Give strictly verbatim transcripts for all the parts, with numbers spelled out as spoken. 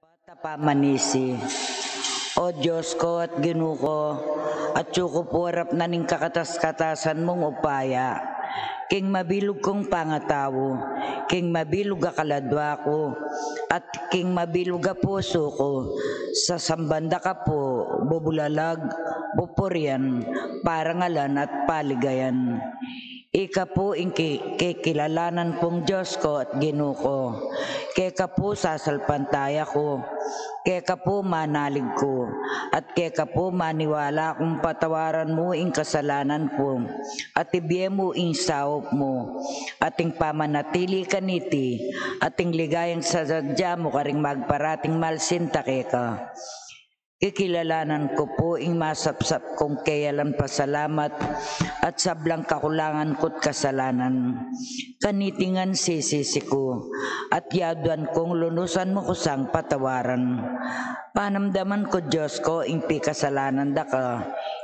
Tapamanisi. O Dios ku at Ginu ku, atyu ku pu king arap na ning kakatas-katasan mung upaya, king mabilug kung pangatau, king mabilug a kaladua ku, at king mabilug a pusu ku, sasamban da ka pu bubulalag, pupurian, parangalan at paligayan. Ika pu ing ki-, kikilalanan kung Dios ku at Ginu ku. Keka pu sasalpantaya ku. Keka pu manalig ku. At keka pu maniwala kung patawaran mu ing kasalanan ku. At ibie mu ing saup mu. At ing pamanatili kaniti. At ing ligayang sasadya mu karing magparating malsinta keka. Kikilalanan ku pu ing masapsap kung keyalan pasalamat at sablang kakulangan ku't kasalanan. Kaniti ngan sisisi ku, at yaduan kung lunusan mu ku sang patawaran. Panamdaman ku, Dios ku, ing pikasalanan da ka,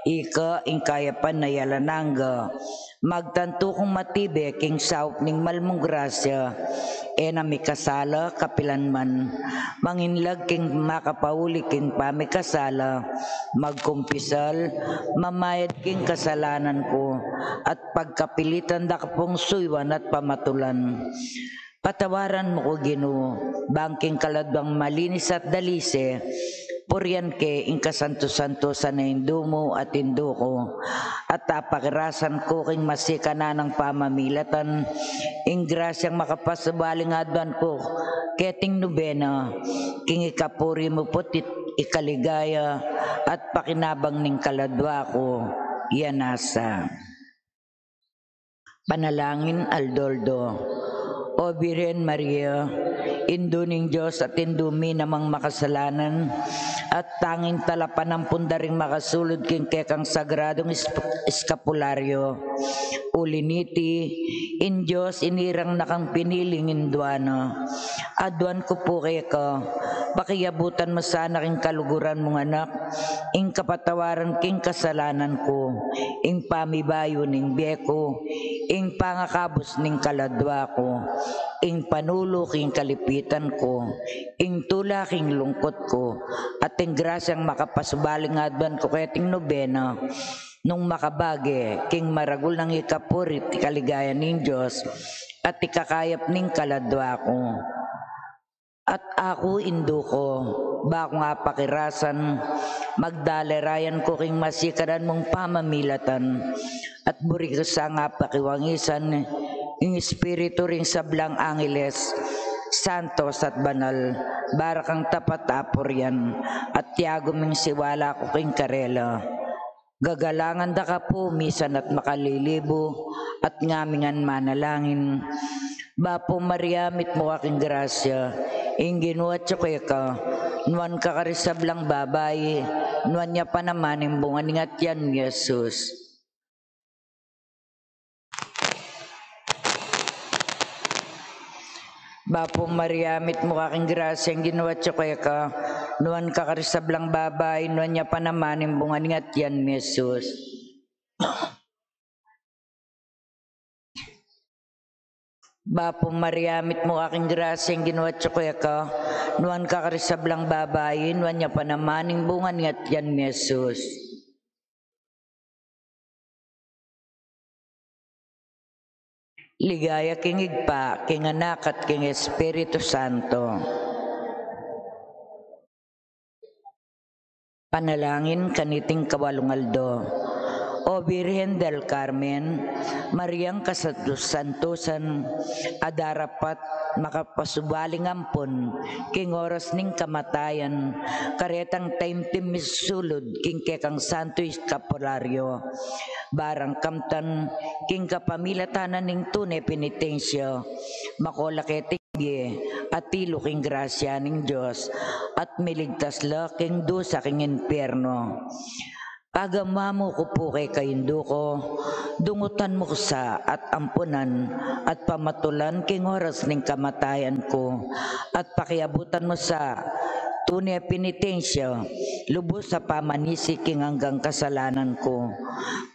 ika ing kayapan a alang angga. Magtantu kung matibe king saup ning mal mung grasya, e na mikasala kapilan man. Manginlag king makapauli king pamikasala, magkumpisal, mamayad king kasalanan ku, at pagkapilitan da ka pung suyuan at pamatulan. Patawaran mu ku, Ginu, bang king kaladuang malinis at dalise, purian ke ing kasanto-santosan a Indu mu at Indu ku, at apakirasan ku king masikan a nang pamamilatan ing grasyang makapasubaling aduan ku keting nubena, king ikapuri mu pu't ikaligaya at pakinabang ning kaladua ku. Yan nasa. Panalangin aldo-aldo. O Birhen Maria, Indu ning Dios at Indu mi namang makasalanan, at tanging talapanampun da ring makasulud king kekang sagradung is-, eskapularyo. Uli niti, ing Dios inirang na kang piniling Indua na. Aduan ku pu keka, pakiabutan mu sana king kaluguran mung anak, ing kapatawaran king kasalanan ku, ing pamibayu ning bie ku, ing pangakabus ning kaladua ku, ing panulu king kalipitan ku, ing tula king lungkut ku, at ing grasyang makapasubaling aduan ku keting nubena, nung makabage king maragul nang ikapuri't ikaligaya ning Dios, at ikakayap ning kaladua ku. At aku, Indu ku, ba kung apakirasan, magdalirayan ku king masikanan mung pamamilatan, at buri ku sang apakiwangisan ing espiritu ring sablang angeles, santos at banal, ba kang tapat a purian, at yagu ming siwala ku king karela. Gagalangan da ka pu misan at makalilibu, at ngamingan manalangin. Bapu Maria, mitmu ka king grasya, ing Ginu atyu keka, nuan ka karing sablang babai, nuan ya pa naman ing bunga ning atian mu, Jesus. Bapu Maria, mitmu ka king grasya, ing Ginu atyu keka, nuan ka karing sablang babai, nuan ya pa naman ing bunga ning atian mu, Jesus. Bapu Maria, mitmu ka king grasya, ing Ginu atyu keka, nuan ka karing sablang babai, nuan ya pa naman ing bunga ning atian mu, Jesus. Ligaya king Ibpa, king Anak, at king Espiritu Santo. Panalangin kaniting kawalung aldo. O Birhen del Carmen, Mariang kasanto-santosan, a darapat makapasubaling ampun king oras ning kamatayan, karetang taimtim misulud king kekang santo eskapularyo, ba rang kamtan king kapamilatan na ning tune penitensya, makola keti bie, atilu king grasya ning Dios, at miligtas la king dusa king impierno. Pagamu-amu ku pu keka, Indu ku, dungutan mu ku sa at ampunan, at pamatulan king oras ning kamatayan ku, at pakiabutan mu sa tune penitensya, lubus a pamanisi king anggang kasalanan ku.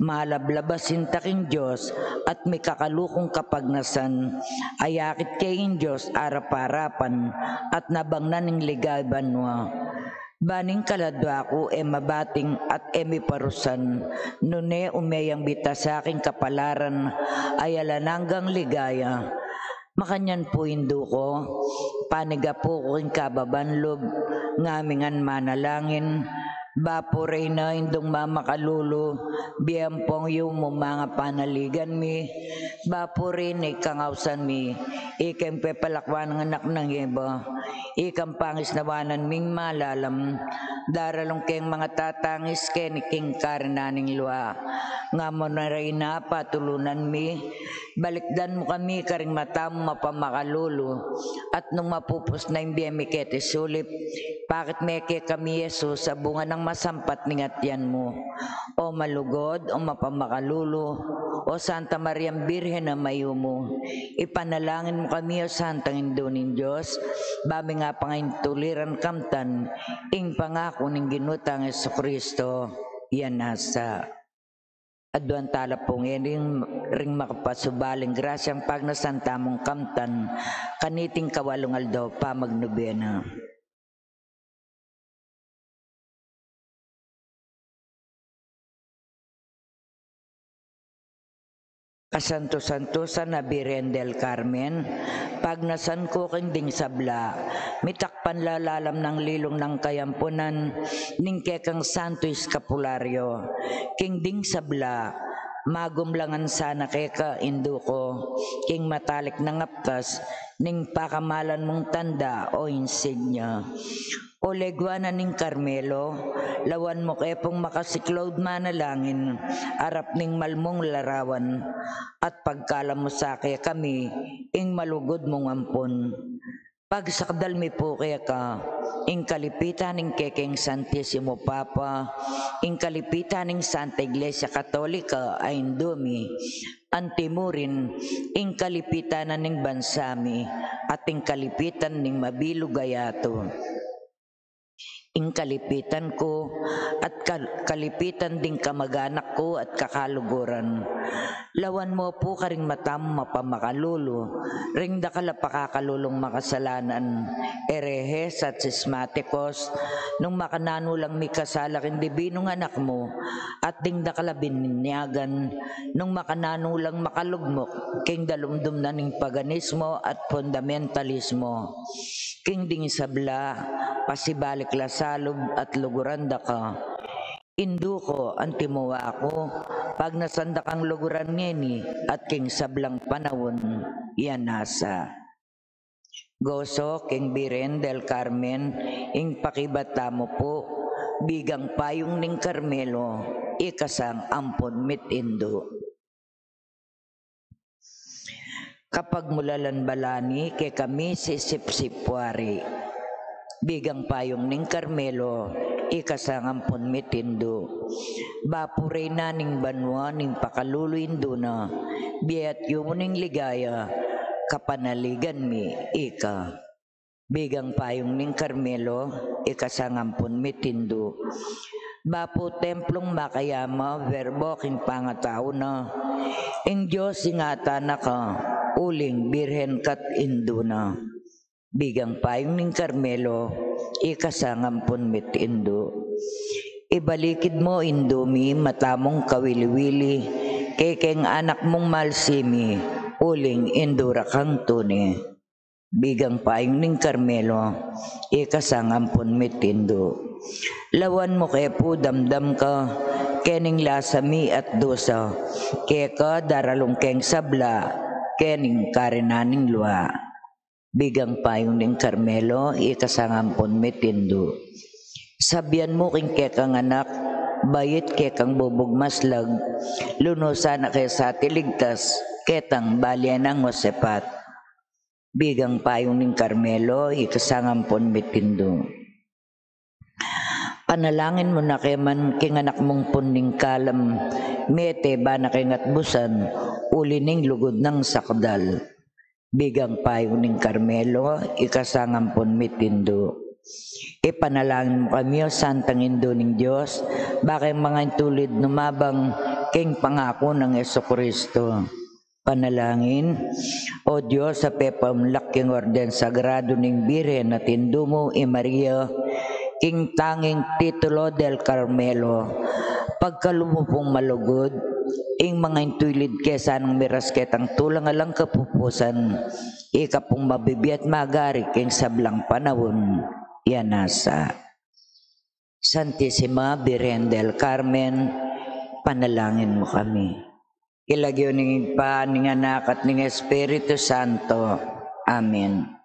Malablabasin ta king Dios at mikakalu kung kapagnasan, ayakit ke ing Dios arap-arapan at nabangnan ning ligaya banua. Ban ing kaladua ku e mabating at e miparusan, nune umeyang bita sa king kapalaran a alang anggang ligaya. Makanyan pu, Indu ku, panigapu ku king kababan lub, ngamingan manalangin. Bapu Reyna, Indung mamakalulu, bie ampong yumu manga panaligan mi. Bapu Reyna, ikang ausan mi, ikeng pepalakwan nang anak nang Eva, ikang pangisnawanan ming malalam, daralung keng mangatatangis keni king karinan ning lua. Nga mu na, Reyna, patulunan mi, balikdan mu kami karing mata mung mapamakalulu, at nung mapupus na ing bie mi keti sulip, pakit me kekami i Jesus a bunga nang masampat ning atian mu. O malugud, o mapamakalulu, o Santa Mariang Birhen a mayumu, ipanalangin mu kami, o Santang Indu ning Dios, ba ming apangaintuliran kamtan ing pangaku ning Ginu tang Jesucristo. Yan nasa. Aduan tala pu ngeni ring makapasubaling grasyang pagnasan tamung kamtan kaniting kawalung aldo pamagnobena. Kasantu-santusan a Birhen del Carmen, pagnasan ku king ding sabla, mitakpan la lalam nang lilung nang kayampunan ning kekang Santo Eskapulario. King ding sabla, magumlangan sana keka, Indu ku, king matalik nang aptas ning pakamalan mung tanda o insignia. O leguanan ning Carmelo, lawan mu ke pung makasiklaud manalangin arap ning mal mung larawan, at pagkalam mu sa kekami ing malugud mung ampon. Pagsakdal mi pu keka ing kalipitan ning kekeng Santisimo Papa, ing kalipitan ning Santa Iglesia Katolika a Indu mi, anti mu rin ing kalipitan na ning bansa mi, at ing kalipitan ning mabilug a yatu, ing kalipitan ku, at kal-, kalipitan ding kamaganak ku at kakaluguran. Lawan mu pu karing mata mung mapamakalulu ring dakal a pakakalulung makasalanan, herehes at sismatikos, nung makananu lang mikasala king dibinung anak mu, at ding dakal a bininyagan, nung makananu lang makalugmuk king dalumdum na ning paganismo at fundamentalismo. King ding sabla, pasibalik la salub at luguran da ka. Indu ku, anti mu aku, pagnasan da kang luguran ngeni at king sablang panaun. Yan nasa. Goso king Birhen del Carmen ing pakibat tamu pu, bigang payung ning Carmelo, ikasang ampon mitindu. Kapagmulalan bala ni kekami sisipsip wari. Bigang payung ning Carmelo, ikasang ampon mitindu. Bapu Reyna ning banua, ning pakalulu Indu na, bie at yumu ning ligaya, kapanaligan mi ika. Bigang payung ning Carmelo, ikasang ampon mitindu. Bapu templung makayama, Verbo king pangatau na, ing Dios ingatan na ka, uling Birhen ka't Indu na. Bigang payung ning Carmelo, ikasang ampon mitindu. Ibalikid mu, Indu mi, mata mung kawili-wili kekeng anak mung malsimi, uling Indu ra kang tune. Bigang payung ning Carmelo, ikasang ampon mitindu. Lawan mu ke pu, damdam ka kening lasa mi at dusa, keka daralung keng sabla kening karinan ning lua. Bigang payung ning Carmelo, ikasang ampon mitindu. Sabian mu king kekang anak, bait kekang bubug maslag, lunusan na ke sa tiligtas, ketang bale nang Josepat. Bigang payung ning Carmelo, ikasang ampon mitindu. Panalangin mu na ke man king anak mung pun ning kalam, mete ba na keng atbusan, uli ning lugud nang sakdal. Bigang payung ning Carmelo, ikasang ampon mitindu. Ipanalangin mu kami, O Santang Indu ning Dios, ba keng mangintulid numabang king pangaku nang Jesucristo. Panalangin. O Dios, a pepamlak king orden sagrado ning Birhen at Indu mu, i Maria, king tanging titulo del Carmelo, pagkalub mu pung malugud ing mangintulid ke sanang miras ketang tulang alang kapupusan, ika pung mabibie at magari king sablang panaun. Yan nasa. Santisima Birhen del Carmen, panalangin mu kami. King lagyu ning Ibpa, ning Anak, at ning Espiritu Santo. Amen.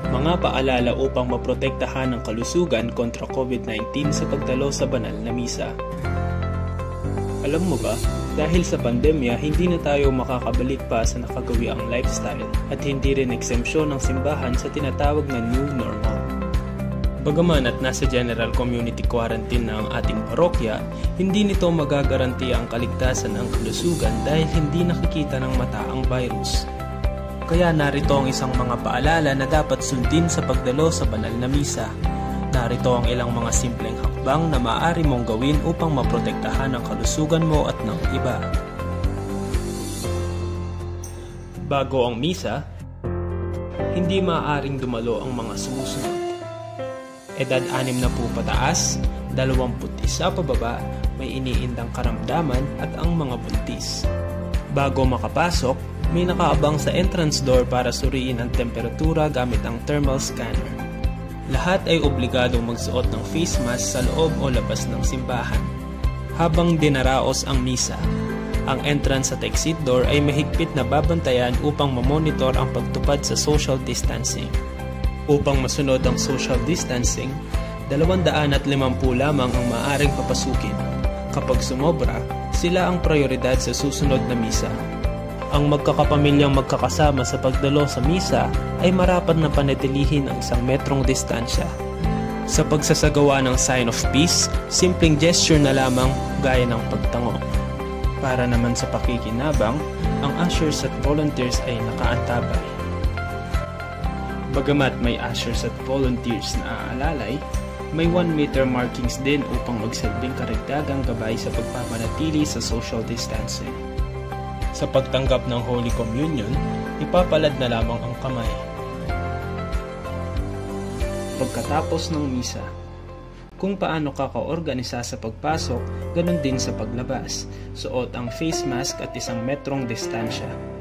Mga paalala upang maprotektahan ang kalusugan kontra COVID nineteen sa pagdalo sa banal na misa. Alam mo ba, dahil sa pandemya, hindi na tayo makakabalik pa sa nakagawiang lifestyle at hindi rin exemption ang simbahan sa tinatawag na new normal. Bagaman at nasa general community quarantine na ang ating parokya, hindi nito magagarantiya ang kaligtasan ng kalusugan dahil hindi nakikita ng mata ang virus. Kaya narito ang isang mga paalala na dapat sundin sa pagdalo sa banal na misa. Narito ang ilang mga simpleng hakbang na maaari mong gawin upang maprotektahan ang kalusugan mo at ng iba. Bago ang misa, hindi maaaring dumalo ang mga sumusunod: edad anim na pung pataas, dalawamput isa pababa, may iniindang karamdaman, at ang mga buntis. Bago makapasok, may nakaabang sa entrance door para suriin ang temperatura gamit ang thermal scanner. Lahat ay obligadong magsuot ng face mask sa loob o labas ng simbahan. Habang dinaraos ang misa, ang entrance at exit door ay mahigpit na babantayan upang mamonitor ang pagtupad sa social distancing. Upang masunod ang social distancing, dalawandaan at limampu lamang ang maaaring papasukin. Kapag sumobra, sila ang prayoridad sa susunod na misa. Ang magkakapamilyang magkakasama sa pagdalo sa misa ay marapat na panatilihin ang isang metrong distansya. Sa pagsasagawa ng Sign of Peace, simpleng gesture na lamang gaya ng pagtango. Para naman sa pakikinabang, ang ushers at volunteers ay nakaantabay. Bagamat may ushers at volunteers na aalalay, may one meter markings din upang magsilbing karagdagang gabay sa pagpapanatili sa social distancing. Sa pagtanggap ng Holy Communion, ipapalad na lamang ang kamay. Pagkatapos ng misa, kung paano ka kaorganisa sa pagpasok, ganun din sa paglabas. Suot ang face mask at isang metrong distansya.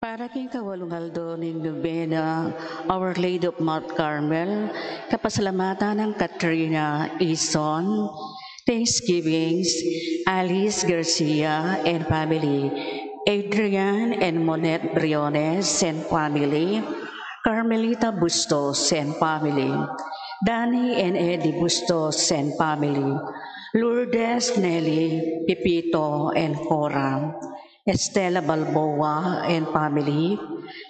Para king kawalung aldo ning nobena Our Lady of Mount Carmel, kapasalamatan nang Katrina Ison, Thanksgivings, Alice Garcia and family, Adrian and Monette Briones and family, Carmelita Bustos and family, Danny and Eddie Bustos and family, Lourdes, Nelly, Pepito and Cora, Estela Balboa and family,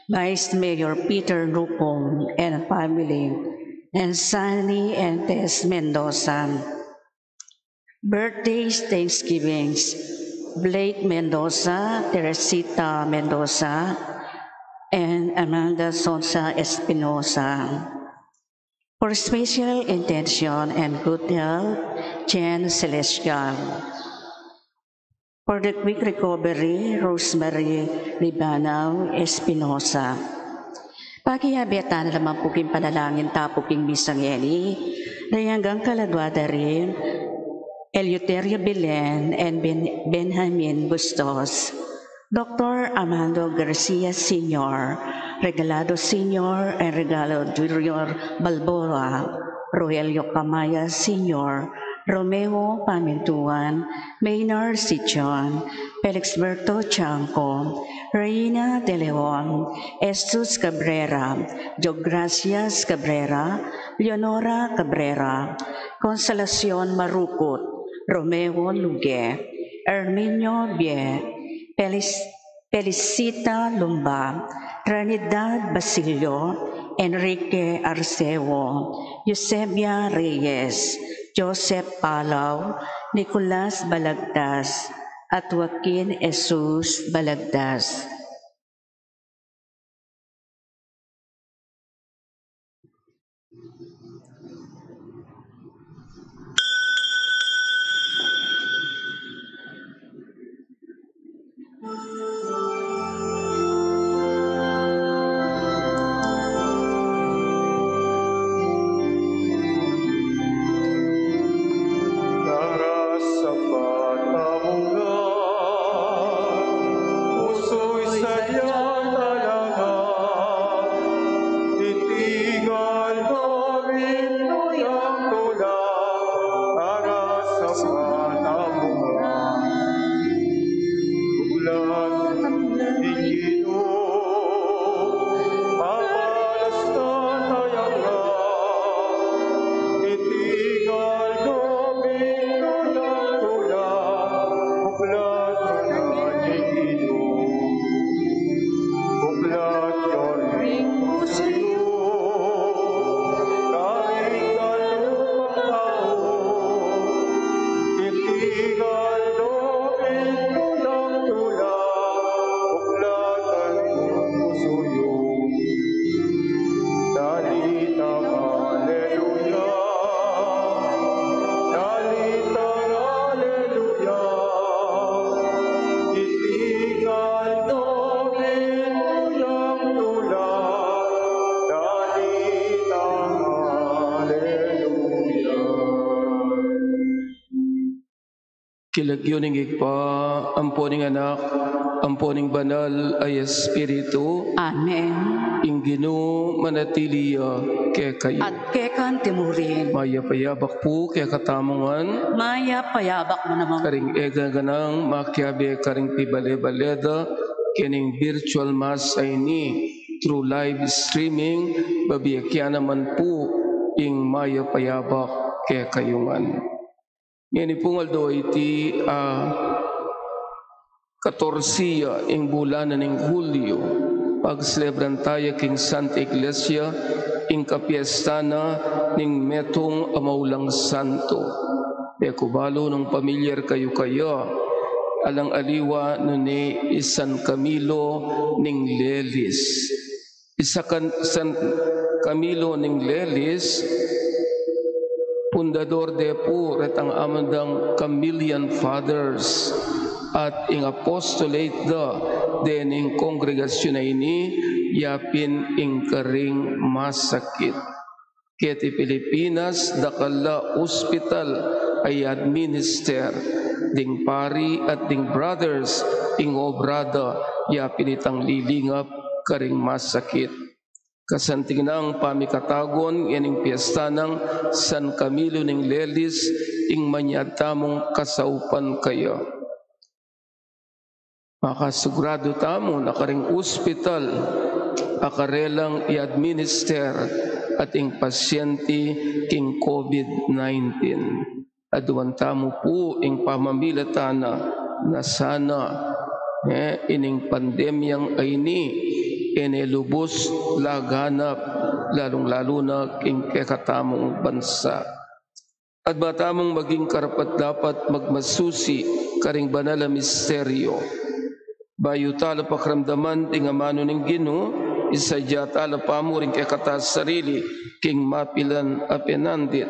Vice Mayor Peter Nupong and family, and Sunny and Tess Mendoza. Birthdays, Thanksgivings, Blake Mendoza, Teresita Mendoza, and Amanda Sonsa Espinosa. For special intention and good health, Jen Celestial. For the quick recovery, Rosemary Libanao Espinosa. Pakiabe tana naman pu king panalangin tapu king misa ngeni, dayang kaladua da rin, Eleuterio Belen and Ben-, Benjamin Bustos, Doctor Armando Garcia Senior, Regalado Senior and Regalo Junior Balboa, Rogelio Camaya Senior, Romeo Pamintuan, Maynard Sichon, Felixberto Chanco, Reina de Leon, Jesus Cabrera, Diogracias Cabrera, Leonora Cabrera, Consolacion Marukut, Romeo Luge, Herminio Bie, Felis-, Felicita Lumba, Trinidad Basilio, Enrique Arceo, Eusebia Reyes, Joseph Palau, Nicolas Balagtas, at Joaquin Jesus Balagtas. Darasapan tamu nga, pusuy sadya talaga, titigan Dominu yang tula, darasapan tamu nga. Buklat ing Ginu, papalastan taya nga, titigan Dominu yang tula, buklat ing Ginu, buklat ya ring pusu yu, karing kalupang tau, titigan Dominu yang tula, buklat ing pusu yu. Dalitang Aleluya, dalitang Aleluya, titigan Dominu yang tula, dalitang Aleluya. King lagyu ning Ibpa, ampo ning Anak, ampo ning Banal a Espiritu. Amen. Ing Ginu manatili ya kekayu. At keka naman murin. Mayap a yabak pu kekatamu ngan. Mayap a yabak mu naman. Karing e gaganang makiabe karing pibale-bale da kening virtual mass a ini through live streaming, babie kya naman pu ing mayap a yabak kekayu ngan. Ngeni pung aldo a iti, a, katorse ya ing bulan na ning Hulyo, pagselebran taya king Santa Iglesia ing kapiesta na ning metung a maulang santo. E ku balu nung pamilyar kayu kaya, alang aliwa nune i San Camilo ning Lelis. I San Can-, San Camilo ning Lelis, pundador de pu retang aman dang Camillean Fathers, at ing apostolate da dening kongregasyun a ini, yapin ing karing masakit. Keti Pilipinas, dakal a ospital a i-administer ding pari at ding brothers ing obra da, yapin itang lilingap karing masakit. Kasanting nang pamikatagun ngening piesta nang San Camilo ning Lelis, ing manyad tamung kasaupan kaya. Makasiguradu tamu na karing ospital a karelang i-administer ating pasyente king COVID nineteen. Aduan tamu pu ing pamamilatan na, na sana, e, ining pandemyang a ini, e ne lubus laganap, lalung-lalu na king kekatamung bansa. At ba tamung maging karapat-dapat magmasusi karing banal a misteryo. Bayu tala pakiramdaman ding amanu ning Ginu, isadya tala pamu ring kekatang sarili king mapilan a penandit,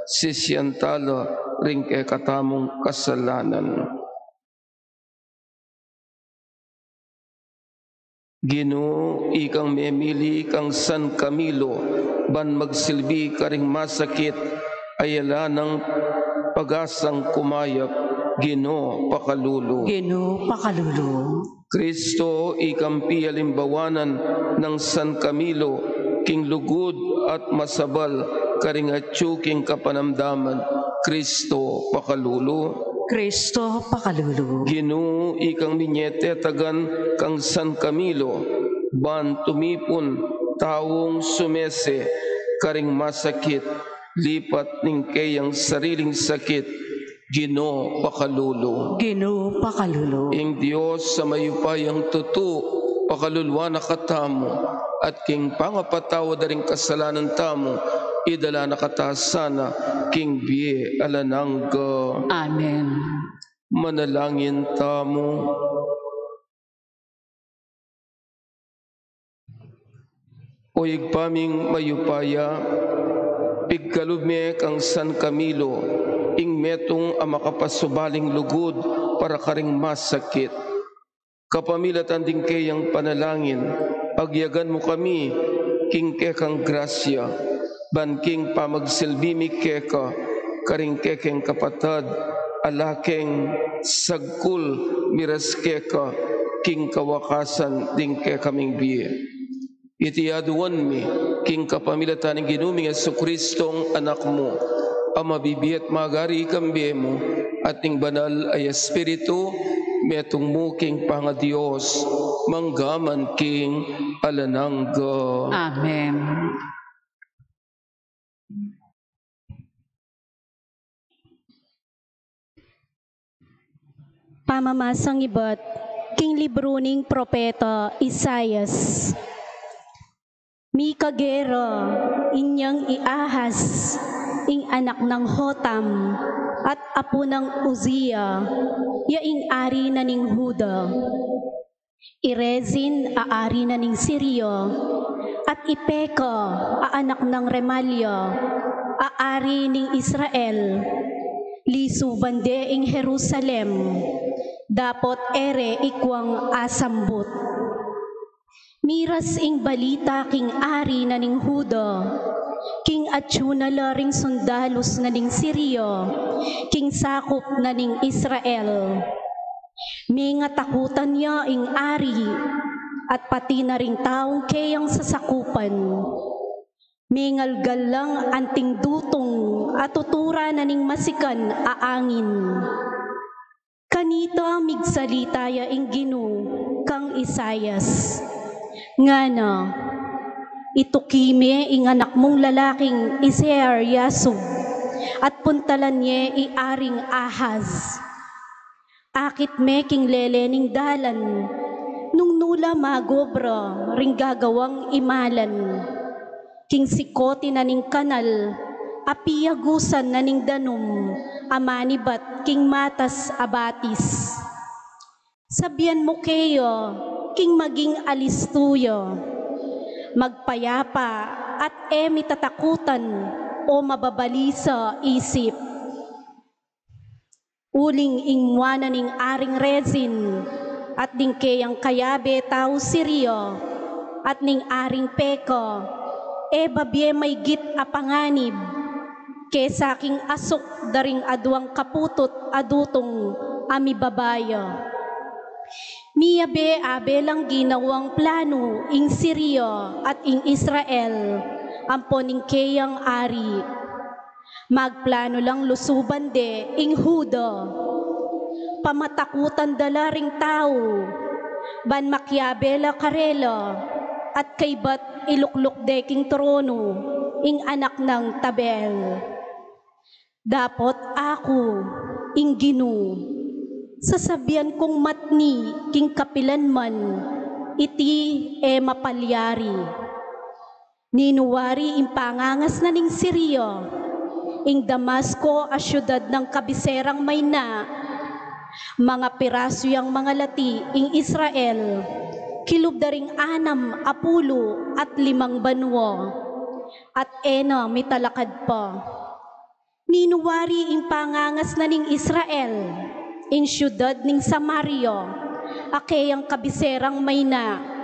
sisian tala ring kekatamung kasalanan. Ginu, ikang memili kang San Camilo ban magsilbi karing masakit a ala nang pag-asang kumayap, Ginu, pakalulu. Ginu, pakalulu. Kristo, ikang pialimbawanan nang San Camilo king lugud at masabal karing atyu king kapanamdaman, Kristo, pakalulu. Kristo, pakalulu. Ginu, ikang minyetetagan kang San Camilo ban tumipun taung sumese karing masakit, lipat ning keyang sariling sakit, Ginu, pakalulu. Ginu, pakalulu. Ing Dios a mayupayang tutu, pakaluluan na katamu, at king pangapatawad da ring kasalanan tamu, idala na kata sana king bie alang angga. Amen. Manalangin tamu. O Ibpa ming mayupaya, Pigkalub me kang San Camilo, ing metung a makapasubaling lugud para karing masakit. Kapamilatan ding keyang panalangin, agyagan mu kami king kekang grasya, ban king pamagsilbi mi keka, karing kekeng kapatad, ala keng sagkul miras keka, king kawakasan ding kekaming bie. Iti aduan mi, king kapamilatan ning Ginu ming Jesucristong Anak mu, a mabibie at magari kambe mu, at ning Banal a Espiritu, metung mu king pangaDios, mangga man king alang angga. Amen. Pamamasang ibat king libru ning propeta Isaias. Mikagera inyang i Ahaz, ing anak nang Jotam, at apu nang Uzia, ya ing ari na ning Juda. I Rezin a ari na ning Siria, at i Peka a anak nang Remalia a ari ning Israel, lisuban de ing Jerusalem, dapot e re ikuang asambut. Miras ing balita king ari na ning Juda, king atyu na la ring sundalus na ning Siria, king sakup na ning Israel. Mingatakutan ya ing ari, at pati na ring taung keyang sasakupan. Mingalgal lang anting dutung a tutura na ning masikan a angin. Kanita migsalita ya ing Ginu kang Isaias, ngana, ituki me ing anak mung lalaking i Sear-Yasub, at puntalan ye i aring Ahaz. Akit me king lele ning dalan, nung nu la magobra ring gagawang imalan. King sikote na ning kanal a piyagusan na ning danum a manibat king matas a batis. Sabian mu keya king maging alistu ya, magpayapa at e mi tatakutan o mababalisa isip. Uling ing mua na ning aring Rezin, at ding keyang kayabe tau Siria, at ning aring Peka, e babie maygit a panganib, kesa king asuk da ring aduang kaputut a dutung a mibaba ya. Miyabe-abe lang ginawang planu ing Siria at ing Israel, ampon ing keyang ari. Magplanu lang lusuban de ing Juda. Pamatakutan da la ring tau, ban makiabe la karela, at kaybat ilukluk de king tronu ing anak nang Tabeel. Dapot aku, ing Ginu, sasabian kung matni king kapilan man, iti e mapalyari. Ninu wari ing pangangas na ning Siria, ing Damasco a siudad nang kabiserang mayna, manga pirasu yang mangalati ing Israel, kilub da ring anam a pulu at limang banua, at e na mitalakad pa. Ninu wari ing pangangas na ning Israel, ing siudad ning Samaria, a keyang kabiserang mayna.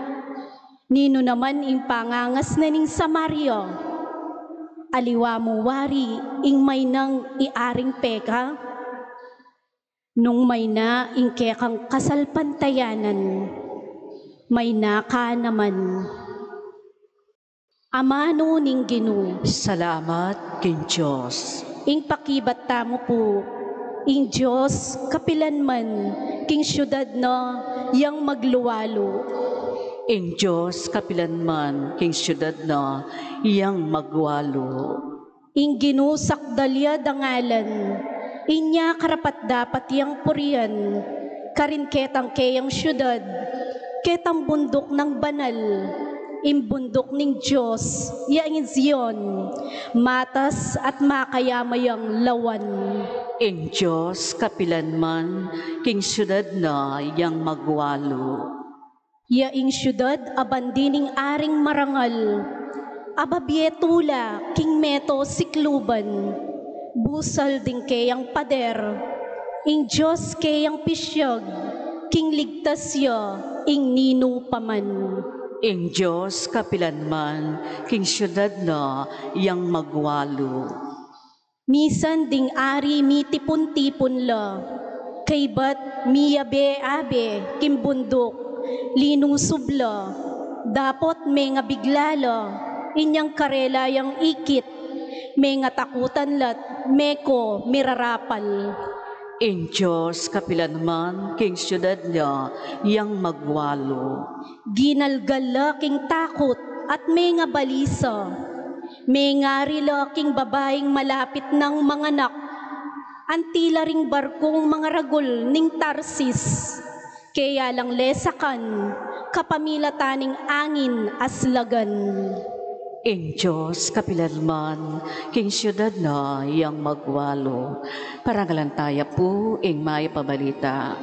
Ninu naman ing pangangas na ning Samaria? Aliwa mu wari ing maynang i aring Peka? Nung mayna ing kekang kasalpantayanan, mayna ka naman. Amanu ning Ginu. Salamat king Dios. Ing pakibat tamu pu, ing Dios kapilan man king siudad na yang maglualu. Ing Dios kapilan man king siudad na yang maglualu. Ing Ginu sakdal ya dangalan, inya karapat-dapat yang purian, karin ketang keyang siudad, ketang bunduk nang banal, ing bunduk ning Dios, ya ing Zion, matas at makayama yang lawan. Ing Dios kapilan man king siudad na yang maglualu. Ya ing siudad a bandi ning aring marangal, Ababie tula king meto sikluban, busal ding keyang pader, ing Dios keyang pisyag, king ligtas ya ing ninu pa man. Ing Dios kapilan man king siudad na yang magwalu. Misan ding ari mitipun-tipun la, kaybat miyabe-abe king bunduk, linusub la, dapot mengabigla la, inyang karela yang ikit, mengatakutan la't meko mirarapal. Ing Dios kapilan man king siudad na yang magwalu. Ginalgal la king takut at mengabalisa. Mengari la king babaing malapit nang manganak. Anti la ring barkung mangaragul ning Tarsis. Keya lang lesakan, kapamilatan ning angin aslagan. Ing Dios kapilan man king siudad na yang magwalu. Parangalan taya pu ing mayap a balita.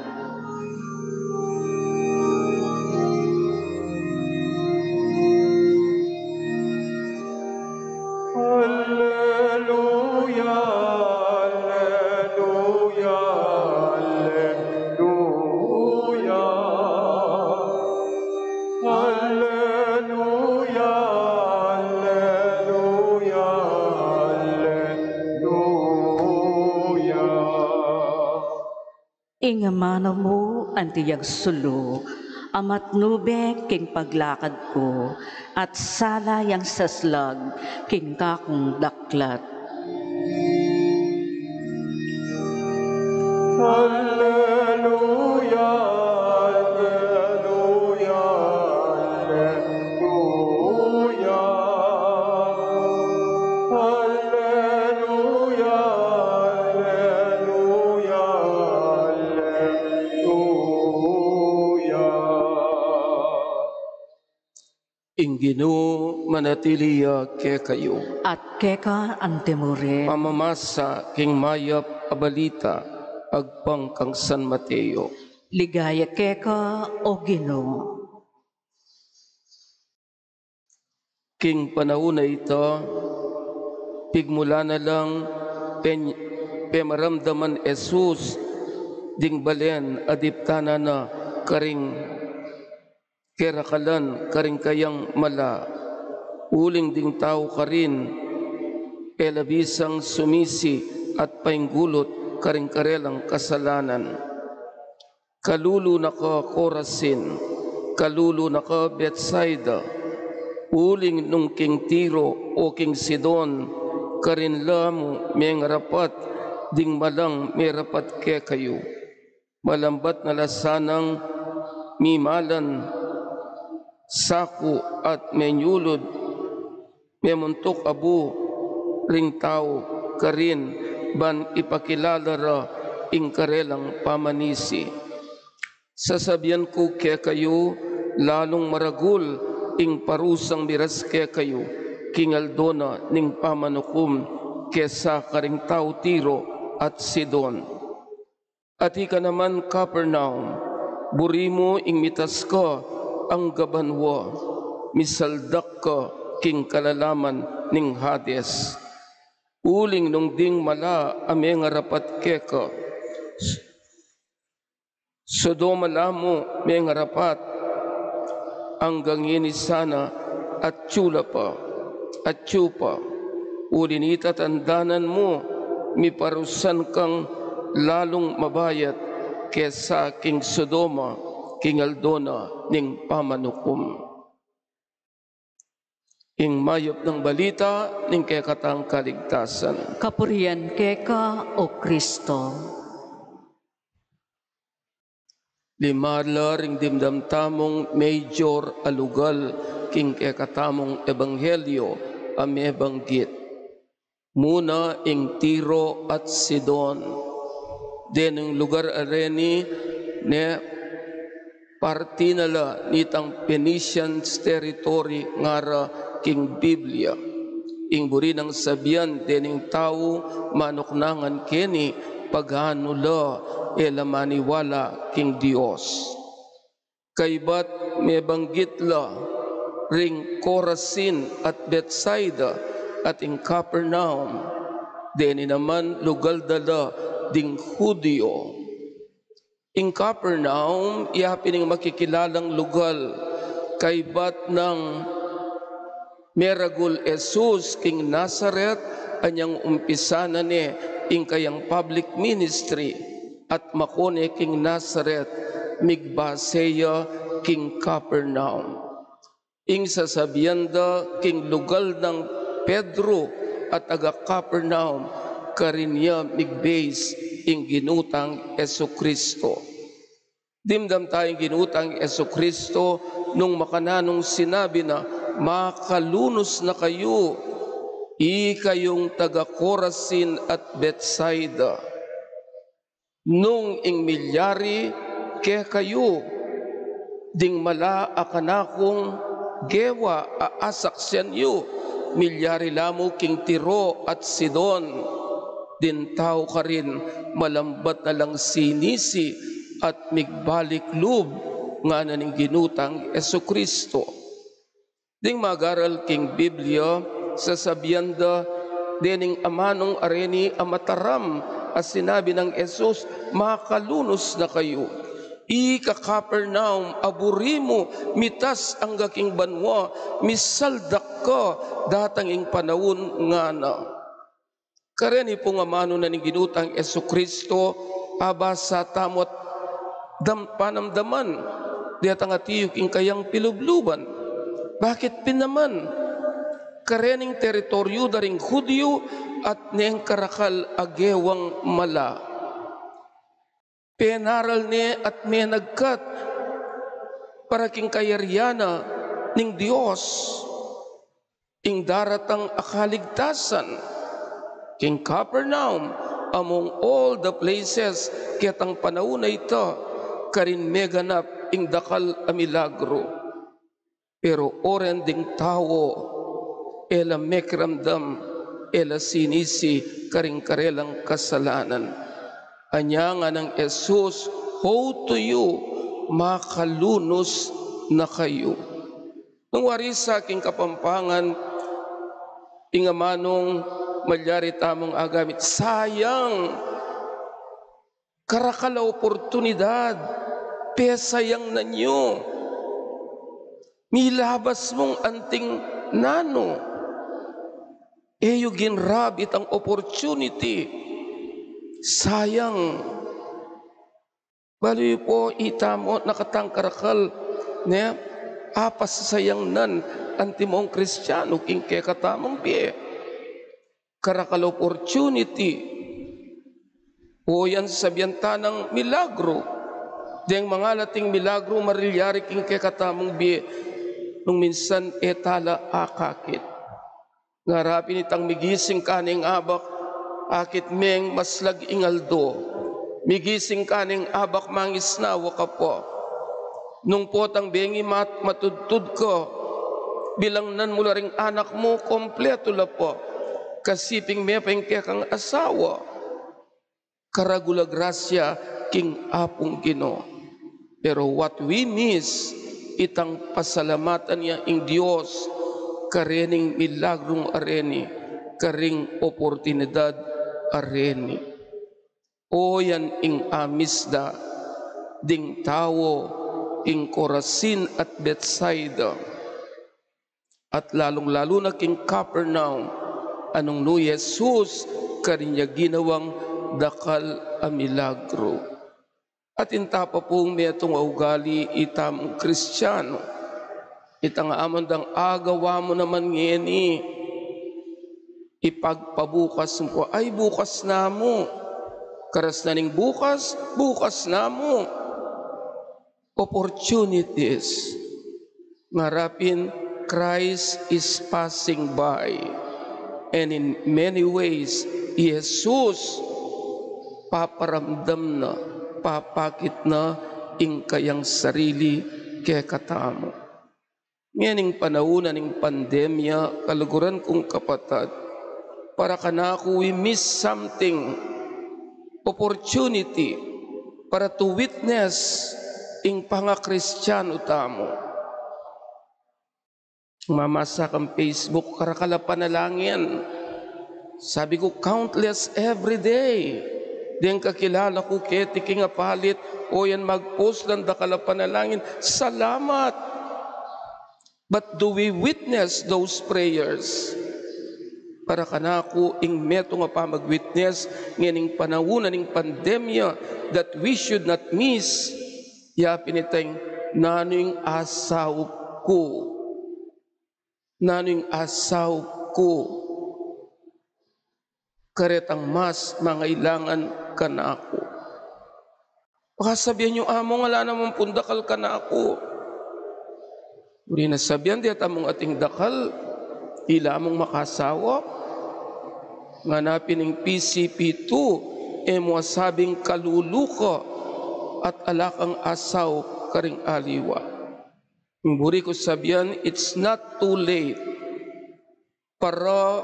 Alleluia, alleluia, alleluia. Alleluia, alleluia, alleluia. Ing amanu mu anti yang sulu, amatnube king paglakad ku, at sala yang saslag king kakung daklat. Alleluia, alleluia, alleluia. Alleluia, alleluia, alleluia. Ing Ginu manatili ya kekayu. At keka antimurin. Pamamasa king mayap a balita agpang kang San Mateo. Ligaya keka, O Ginu. King panaun a ita, pigmulan na lang pen-, pemaramdaman Jesus ding balen a diptanan na karing kerakalan karing kayang mala, uling ding tau karin, e la bisang sumisi at painggulut karing karelang kasalanan. Kalulu na ka Corazin, kalulu na ka Betsaida, uling nung king Tiro o king Sidon karin la mu mengarapat ding malang merapat kekayu, malambat na la sanang mimalan saku at menyulud, memuntuk abu ring tau karin ban ipakilala ra ing karelang pamanisi. Sasabian ku kekayu, lalung maragul ing parusang miras kekayu king aldo na ning pamanukum kesa karing tau Tiro at Sidon. At ika naman, Capernaum, buri mu ing mitas ka angga banua, misaldak ka king kalalaman ning Hades. Uling nung ding mala a mengarapat keka, Sodoma la mu mengarapat, anggang ini sana atyu la pa, atyu pa. Uli nita tandanan mu, miparusan kang lalung mabayat kesa king Sodoma king aldo na ning pamanukum. Ing mayap nang balita ning kekatang kaligtasan. Kapurian keka, O Kristo. Limala ring dimdam tamung major a lugal king kekatamung ebanghelyo a mebanggit. Muna ing Tiro at Sidon. Dening lugar a reni ne parti na la nitang Phoenician territory ngara king Biblia. Ing buri nang sabian dening tau manuknangan keni paganu la e la maniwala king Dios. Kaybat mebanggit la ring Corazin at Betsaida, at ing Capernaum, deni naman lugal da la ding Judio. Ing Capernaum, iya pin ing makikilalang lugal, kaybat nang meragul Jesus king Nazaret, anyang umpisan na ne ing kayang public ministry, at mako ne king Nazaret, migbase ya king Capernaum. Ing sasabian da king lugal nang Pedro at taga Capernaum, karin ya migbase ing Ginu tang Jesucristo. Dimdam taya ing Ginu tang Jesucristo nung makananu nang sinabi na, "Makalunus na kayu, ikayung taga Corazin at Betsaida. Nung ing milyari kekayu ding mala a kanakung gewa a asaksian yu, milyari la mu king Tiro at Sidon." Ding tau karin malambat na lang sinisi at migbalik lub, ngana ning Ginu tang Jesucristo. Ding magaral king Biblia, sasabian da, dening amanung areni a mataram a sinabi nang Jesus, "Makalunus na kayu. Ika Capernaum, a buri mu mitas angga king banua, misaldak ka datang ing panaun," ngana. Kareni pung amanu na ning Ginu tang Jesucristo, abasa tamu at dam-, panamdaman detang atiyu king kayang pilubluban. Bakit pin naman? Karening teritoryu da ring Judio at neng karakal a gewang mala. Penaral ne at menagkat para king kayarian na ning Dios ing daratang a kaligtasan. King Capernaum, among all the places, ketang panaun a ita, karin meganap ing dakal a milagru. Pero oren ding tau, e la mekiramdam, e la sinisi karing karelang kasalanan. Anya ngana nang Jesus, "Woe to you, makalunus na kayu." Nung wari sa king Kapampangan, ing amanung malyari tamung agamit, sayang, karakal a oportunidad, pesayang na yu. Milabas mung anting nanu, e yu ginrab itang opportunity. Sayang. Balu yu pu, itamu na katang karakal, ne, apasasayang nan antimong Kristianu king kekatamung bie. Karakal opportunity. O yan sabian ta nang milagru. Deng mangalating milagru marilyari king kekatamung bie, nung minsan e ta la akakit. Ngara pin itang migising kaneng abak, akit meng maslag ing aldo. Migising kaneng abak, mangisnawa ka pa. Nung potang bengi mat-, matudtud ka, bilangnan mu la ring anak mu, kompletu la pa. Kasiping me pa ing kekang asawa. Karagul a grasya king Apung Ginu. Pero what we miss, itang pasalamatan ya ing Dios karening milagrung areni, karing oportunidad areni. O yan ing amisda ding tau king Corazin at Betsaida. At lalung-lalu na king Capernaum, a nung nu Jesus karin ya ginawang dakal a milagru. Atin ta pa pung metung a ugali itamung Kristianu. Itang aman dang agawa mu naman ngeni, ipagpabukas mu pa, ay, bukas na mu. Karas na ning bukas, bukas na mu. Opportunities. Ngara pin, Christ is passing by. And in many ways, Jesus paparamdam na, papakit na ing kayang sarili kekatamu. Ngening panaun na ning pandemya, kaluguran kung kapatad, para kanaku, we miss something, opportunity para to witness ing pangakristianu tamu. Mamasa kang Facebook, karakal a panalangin. Sabi ku, countless every day. Deng kakilala ku keti king apalit, o yan mag-post lang dakal a panalangin. Salamat! But do we witness those prayers? Para kanaku, ing metung a pamag-witness ngening panaun ning pandemya that we should not miss, ya pin itang nanu ing asaup ku. Nanu ing asaup ku karetang mas mangailangan kanaku. Baka sabian yu, "Among ala naman pung dakal kanaku." Buri na sabian, diat among ating dakal, ila mung makasaup. Ngana pin ning P C P two, e mu asabing kalulu ka at ala kang asaup karing aliwa. Buri ku sabian, it's not too late para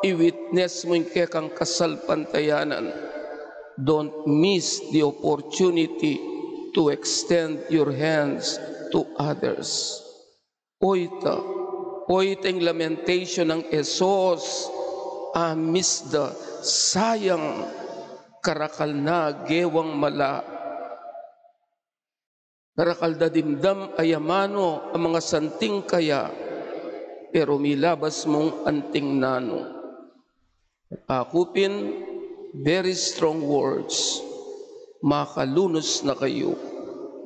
i-witness mu ing kekang kasalpantayanan. Don't miss the opportunity to extend your hands to others. Oyta, oyta ing lamentation nang Jesus, a-miss da, sayang, karakal na gewang mala. Karakal da dimdam a amanu a mangasanting kaya, pero milabas mung anting nanu. Aku pin, very strong words. Makalunus na kayu.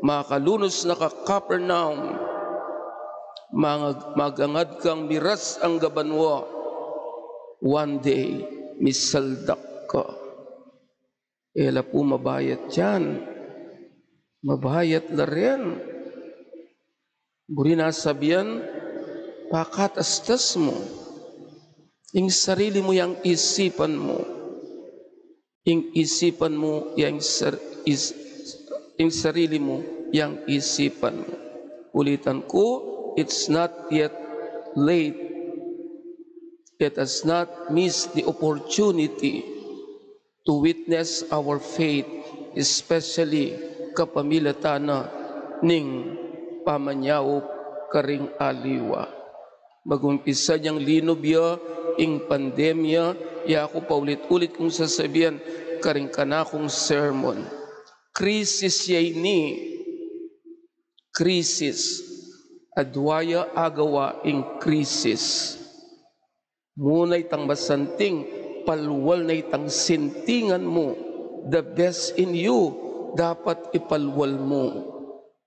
Makalunus na ka Capernaum. Mangag-, magangad kang miras angga banua. One day, misaldak ka. E la pu mabayat yan. Mabayat la rin. Buri na sabian, pakatastas mu. Ing sarili mu yang isipan mu. Ing isipan mu yang sar-, is-, ing sarili mu yang isipan mu. Ulitan ku, it's not yet late. Let us not miss the opportunity to witness our faith, especially kapamilatan na ning pamanyaup karing aliwa. Mag-umpisa yang linub ya ing pandemya, ya ku paulit-ulit kung sasabian karing kanakung sermon. Krisis ya ini, krisis. Adwa ya agawa ing krisis. Mu na itang masanting, palwal na itang sintingan mu, the best in you, dapat ipalwal mu.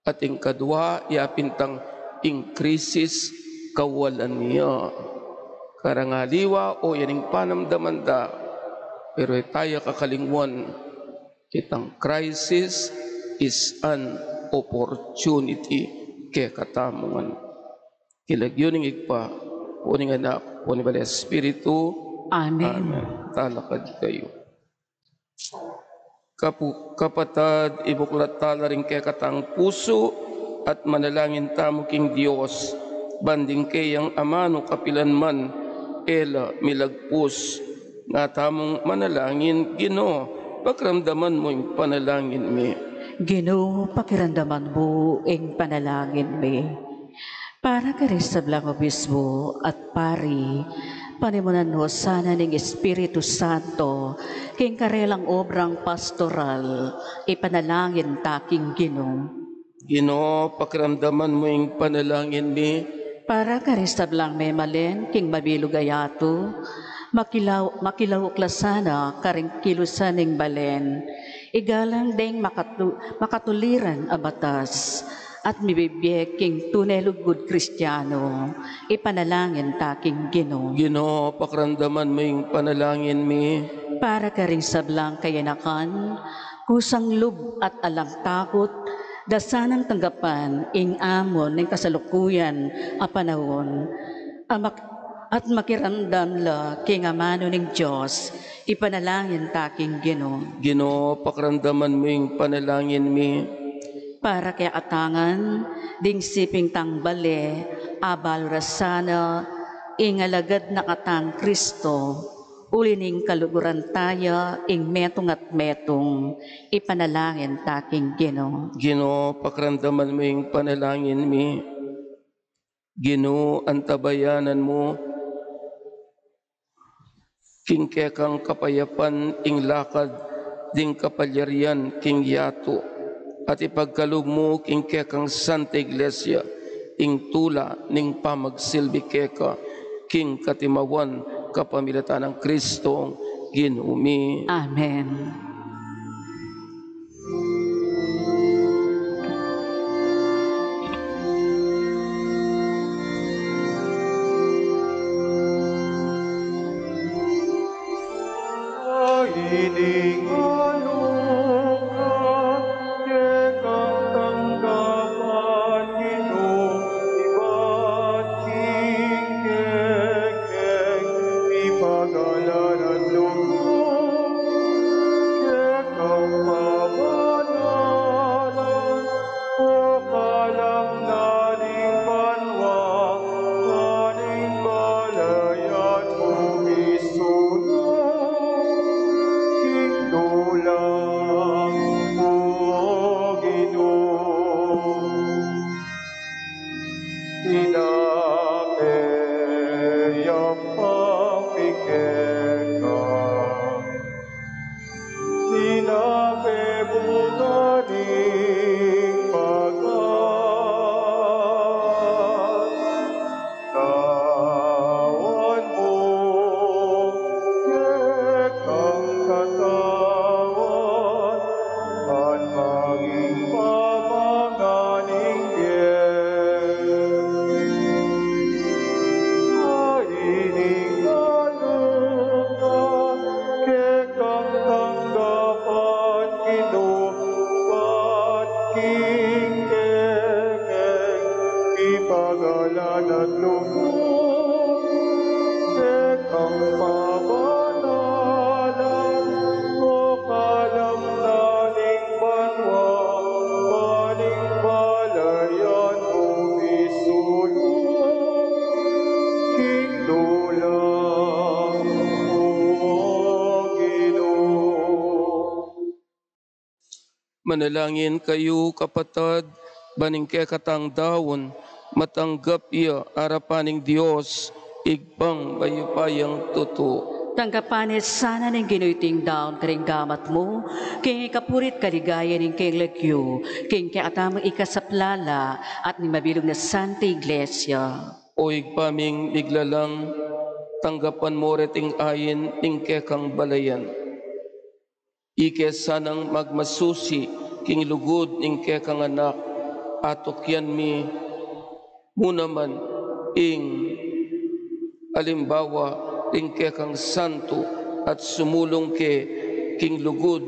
At ing kadwa, ya pin itang ing krisis, kawalan ya. Karang aliwa, o yan ing panamdaman da, pero e taya kakalingwan, itang crisis is an opportunity kekatamu ngan. King lagyu ning Ibpa, o ning Anak, o ning Banal a Espiritu. Amen. Amen. Talakad kayu. Kapu-, kapatad, ibuklat tala ring kekatang pusu at manalangin tamu king Dios, ban ding keyang amanu kapilan man e la milagpus. Nga tamung manalangin. Ginu, pakiramdaman mu ing panalangin mi. Ginu, pakiramdaman mu ing panalangin mi. Para karing sablang obispo at pari, panimunan mu sana ning Espiritu Santo king karelang obrang pastoral, ipanalangin ta king Ginu. Ginu, pakiramdaman mu ing panalangin mi. Para karing sablang memalen king mabilug a yatu, makilaw-, makilauk la sana karing kilusan ning balen, igalang deng makatu-, makatuliran a batas, at mibibie king tune lugud Kristiano, ipanalangin ta king Ginu. Ginu, pakiramdaman mu ing panalangin mi. Para karing sablang kayanakan, kusang lub at alang takut, da sanang tanggapan ing amon ning kasalukuyan a panaun, a mak-, at makiramdam la king amanu ning Dios, ipanalangin ta king Ginu. Ginu, pakiramdaman mu ing panalangin mi. Para kekatang ngan, ding siping tang bale, abalu ra sana ing alagad na katang Kristo, uli ning kaluguran taya ing metung at metung, ipanalangin ta king Ginu. Ginu, pakiramdaman mu ing panalangin mi. Ginu, antabayanan mu king kekang kapayapan ing lakad ding kapalyarian king yatu, at ipagkalub mu king kekang Santa Iglesia ing tula ning pamagsilbi keka king katimawan, kapamilatan nang Kristong Ginu mi. Amen. Kekang pabanalan, o kalamnan ning banua, karing balayan mu misulung king dulang, O Ginu. Sinabi ya pa mi keka, sinabi mu na ring pagkatawan mu kekang katawan at maging pamangan ning bie. Ay ning kalupa kekang tanggapan, Ginu, at king kekeng ipagalan at lugud kekang pabanalan, o kalamnan ning banua, karing balayan mu misulung king dulang, O Ginu. Manalangin kayu, kapatad, ban ing kekatang daun matanggap ya arapan ning Dios, Ibpang mayupayang tutu. Tanggapan na sana ning Ginu iting daun karing gamat mu, king ikapuri't kaligayan ning kayang lagyu, king kekatamung ikasaplala at ning mabilug nang Santa Iglesia. O Ibpa ming miglalang, tanggapan mu reting ain ning kekang balayan. Ike sanang magmasusi king lugud ning kekang Anak, atukyan mi mu naman ing alimbawa ning kekang santu at sumulung ke king lugud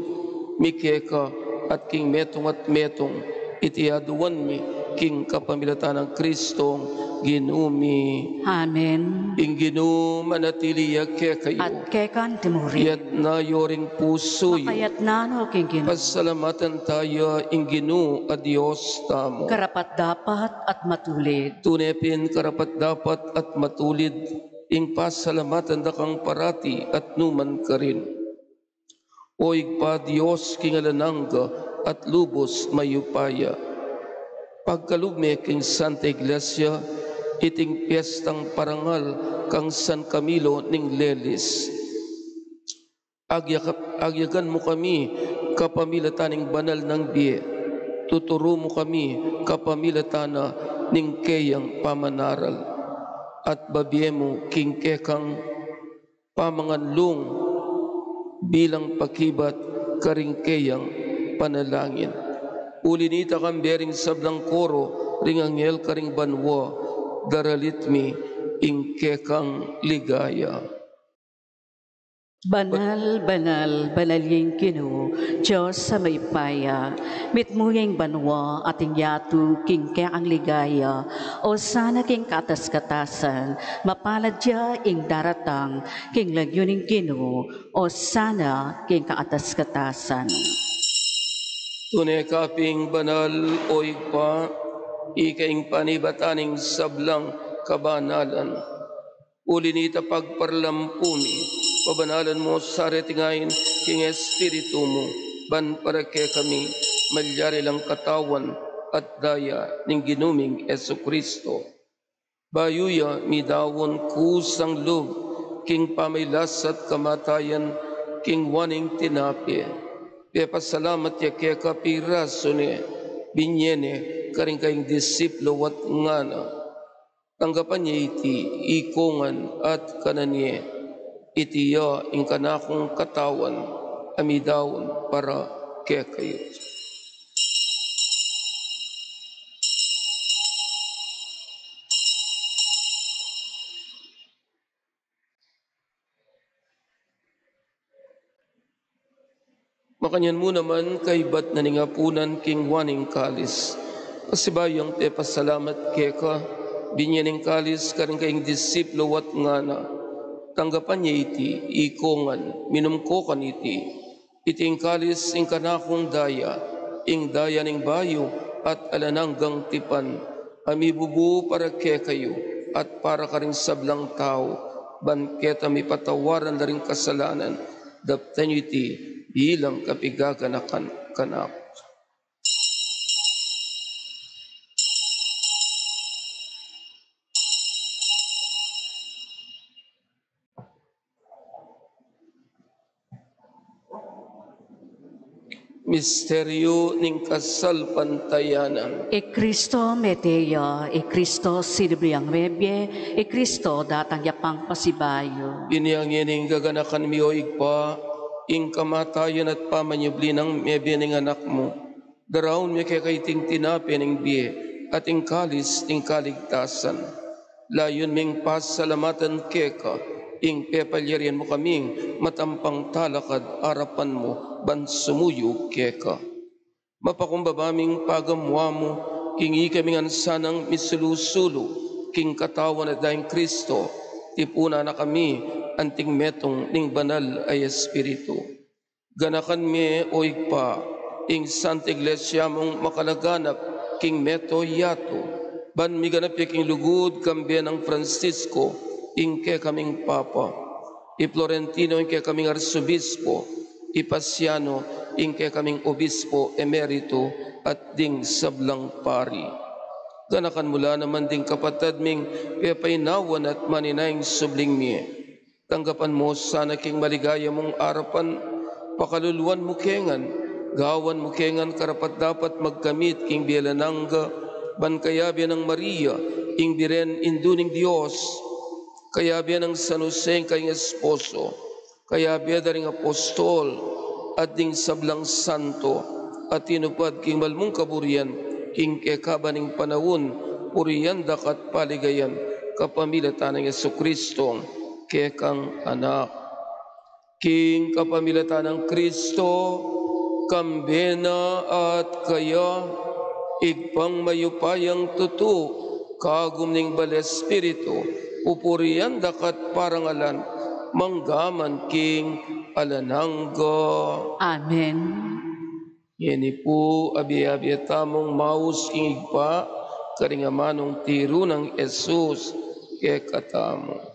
mi keka at king metung at metung. Iti aduan mi king kapamilatan nang Kristong Ginu mi. Amen. Ing Ginu manatili ya kekayu. At keka naman murin. Iyatas yu ring pusu yu. Makayatas no king Ginu. Pasalamatan taya ing Ginu a Dios tamu. Karapat-dapat at matulid. Tune pin karapat-dapat at matulid ing pasalamatan da kang parati at numan karin, O Ibpa, Dios king alang angga at lubus mayupaya. Pagkalub me king Santa Iglesia iting piestang parangal kang San Camilo ning Lelis. Agya-, agyagan mu kami kapamilatan ning banal nang bie. Tuturu mu kami kapamilatan na ning keyang pamanaral. At babie mu king kekang pamanganlung bilang pakibat karing keyang panalangin. Uli nita, kambe ring sablang koro ring anghel karing banua, daralit mi ing kekang ligaya. Banal, banal, banal ya ing Ginu, Dios a mayupaya. Mitmu ya ing banua at ing yatu king kekang ligaya. Osana king kaatas-katasan. Mapalad ya ing daratang king lagyu ning Ginu. Osana king kaatas-katasan. Tune ka pin banal, O Ibpa, ika ing panibatan ning sablang kabanalan. Uli nita, pagparalampu mi, pabanalan mu sa reting ain king Espiritu mu, ban para kekami malyari lang katawan at daya ning Ginu ming Jesucristo. Bayu ya midaun kusang lub king pamailas at kamatayan, king waning tinape, pepasalamat ya keka, pirasu ne, binye ne karing kayang disipulu at ngana: Tanggapan ye iti ikongan at kanan ye, iti ya ing kanakung katawan a midaun para kekayu. Makanyan mu naman kaibat na ning apunan, king waning kalis, pasibayu yang pepasalamat keka, binye ne ing kalis karing kayang disipulu at ngana: Tanggapan ye iti ikongan, minum ko kaniti, iti ing kalis ing kanakung daya, ing daya ning bayu at alang anggang tipan, a mibubu para kekayu at para karing sablang tau, ban keta mipatawaran la ring kasalanan. Daptan yu iti bilang kapigaganakan kanaku. Misteryu ning kasalpantayanan. I Kristo mete ya, i Kristo sinubli yang mebie, i Kristo datang ya pang pasibayu. Inya ngeni gaganakan mi, o Ibpa, ing kamatayan at pamanyubli nang mebie ning Anak mu. Daraun mi keka iting tinape ning bie at ing kalis ning kaligtasan. Layun ming pasalamatan keka ing pepalyarian mu kaming matampang talakad arapan mu ban sumuyu keka. Mapakumbaba ming pagamuan mu king ikami ngan sanang misulu-sulu king katawan at dayang Kristo, tipunan na kami anting metung ning Banal a Espiritu. Ganakan me, o Ibpa, ing Santa Iglesia mung makalaganap king mabilug a yatu, ban miganap ya king lugud kambe nang Francisco, ing kekaming Papa, i Florentino, ing kekaming Arsobispo, i Pasiano, ing kekaming Obispo Emerito, at ding sablang pari. Ganakan mu la naman ding kapatad ming pepainawan at maninayang subling mie. Tanggapan mu la sana king maligaya mung arapan, pakaluluan mu ke ngan, gawan mu ke ngan karapat-dapat magkamit king bie alang angga, ban kayabe nang Maria, ing Birhen Indu ning Dios, kayabe nang San Jose, ing kayang esposo, kayabe da ring apostol, at ding sablang santo a tinupad king mal mung kaburian king kekaban ning panaun, purian da ka at paligayan kapamilatan nang Jesucristo, kekang Anak. King kapamilatan nang Kristo, kambe na at kaya, Ibpang mayupayang tutu, kagum ning Banal a Espiritu, pupurian da ka at parangalan, mangga man king alang angga. Amen. Ngeni pu, abie-abie tamung maus king Ibpa, karing amanung tiru nang Jesus kekatamu.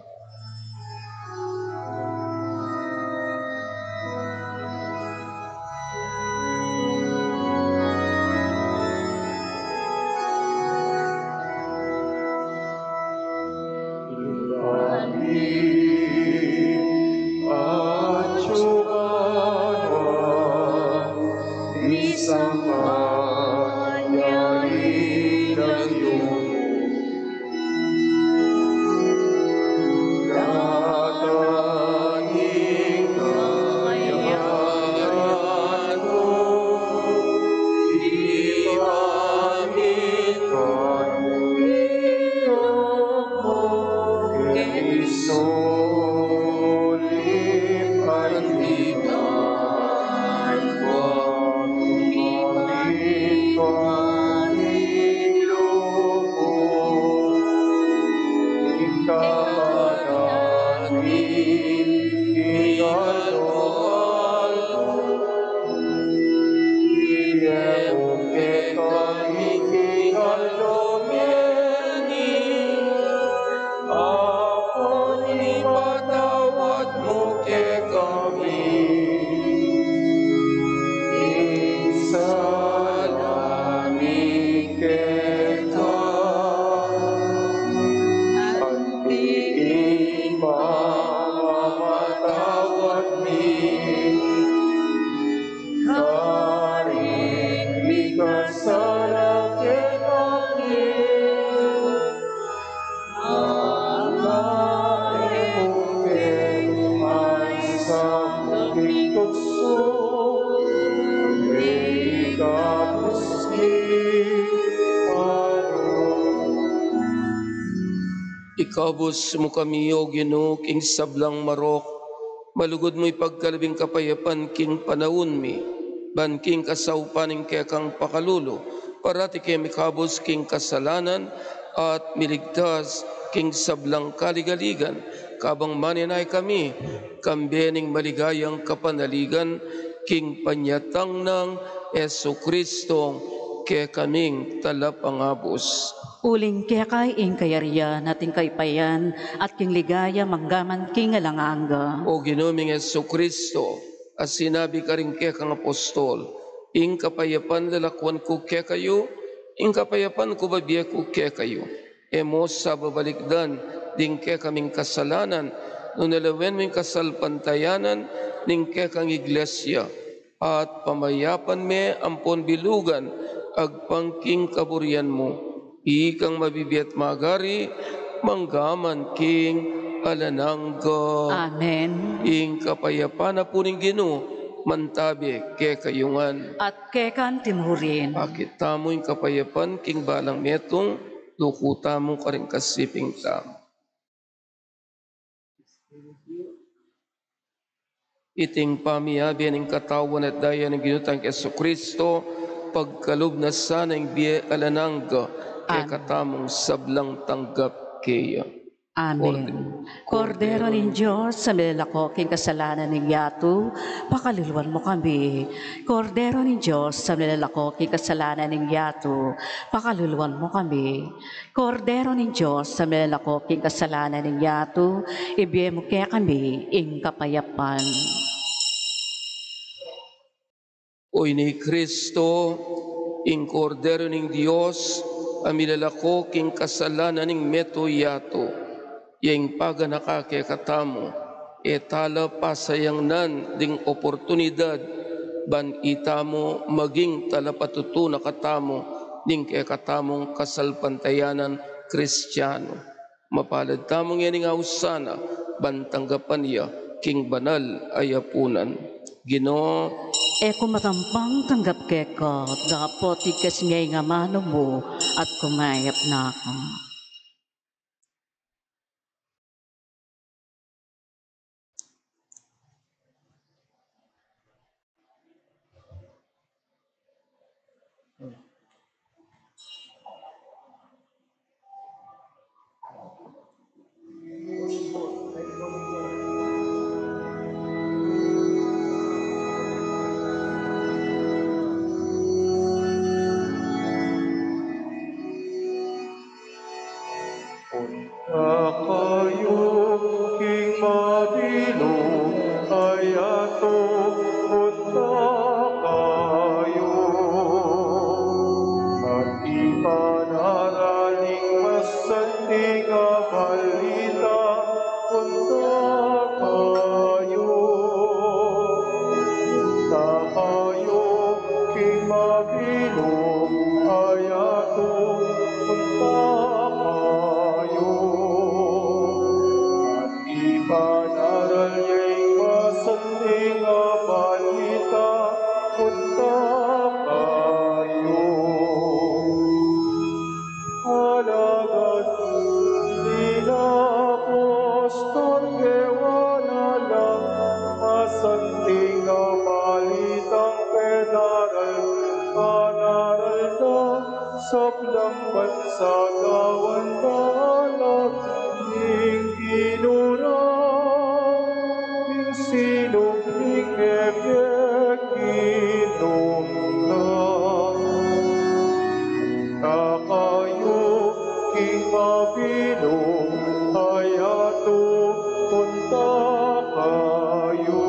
Apo, ipatawad mu kekami ing sala mi keka. Ikabus mu kami, O Ginu, king sablang marok, malugud mu ipagkalub ing kapayapan king panaun mi, ban king kasaupan ning kekang pakalulu, parati ke mikabus king kasalanan at miligtas king sablang kaligaligan, kabang manenaya kami kambe ning maligayang kapanaligan king panyatang nang Jesucristo, kekaming Talapangabus. Uling keka ing kayarian at ing kaipayan at king ligaya manggaman king alang angga. O Ginu ming Jesucristo, a sinabi karing kekang apostol, ing kapayapan lalakwan ku kekayu, ing kapayapan ku bibie ku kekayu. E mu sa babalikdan ding kekaming kasalanan, nune lawen mu ing kasalpantayanan ning kekang iglesia, at pamayapan me ampon bilugan agpang king kaburian mu. Ikang mabibie at magari, manggaman king alang angga. Amen. Ing kapayapan na pu ning Ginu, mantabe kekayu ngan. At keka naman murin. Pakit tamu ing kapayapan king balang metung, duku tamu karing kasiping tamu. Iting pamiabe ning katawan at daya ning Ginu tang Jesucristo, pagkalub na sana ing bie alang angga, amen, kekatamung sablang tanggap keya. Amen. Kordero ning Dios, a milalako king kasalanan ning yatu, pakaluluan mu kami. Kordero ning Dios, a milalako king kasalanan ning yatu, pakaluluan mu kami. Kordero ning Dios, a milalako king kasalanan ning yatu, ibie mu kekami ing kapayapan. O ini i Cristo, ing Kordero ning Dios, a milalako king kasalanan ning metung yatu, ya ing paganaka kekatamu, e tala pasayangnan ding oportunidad ban itamu maging talapatutu na katamu ning kekatamung kasalpantayanan Kristiano. Mapalad tamu ngening ausan na, ban tanggapan ya king banal a yapunan. Ginu, e ku matampang tanggap keka, dapot igkas ing amanu mu at kumayap na ku. Punta kayu king mabilug a yatu, punta kayu. At ipanaral ing masanting a balita, punta kayu. Punta kayu king mabilug a yatu, punta kayu. At ipanaral ya ing masanting a balita, punta kayu. Alagad ing apostol, kewa na lang masanting a balitang penaral, panaral da, sablang bansa gawan da alam ning Ginu ra, ning sinubling e ke kinuna. Punta kayu king mabilug a yatu, punta kayu.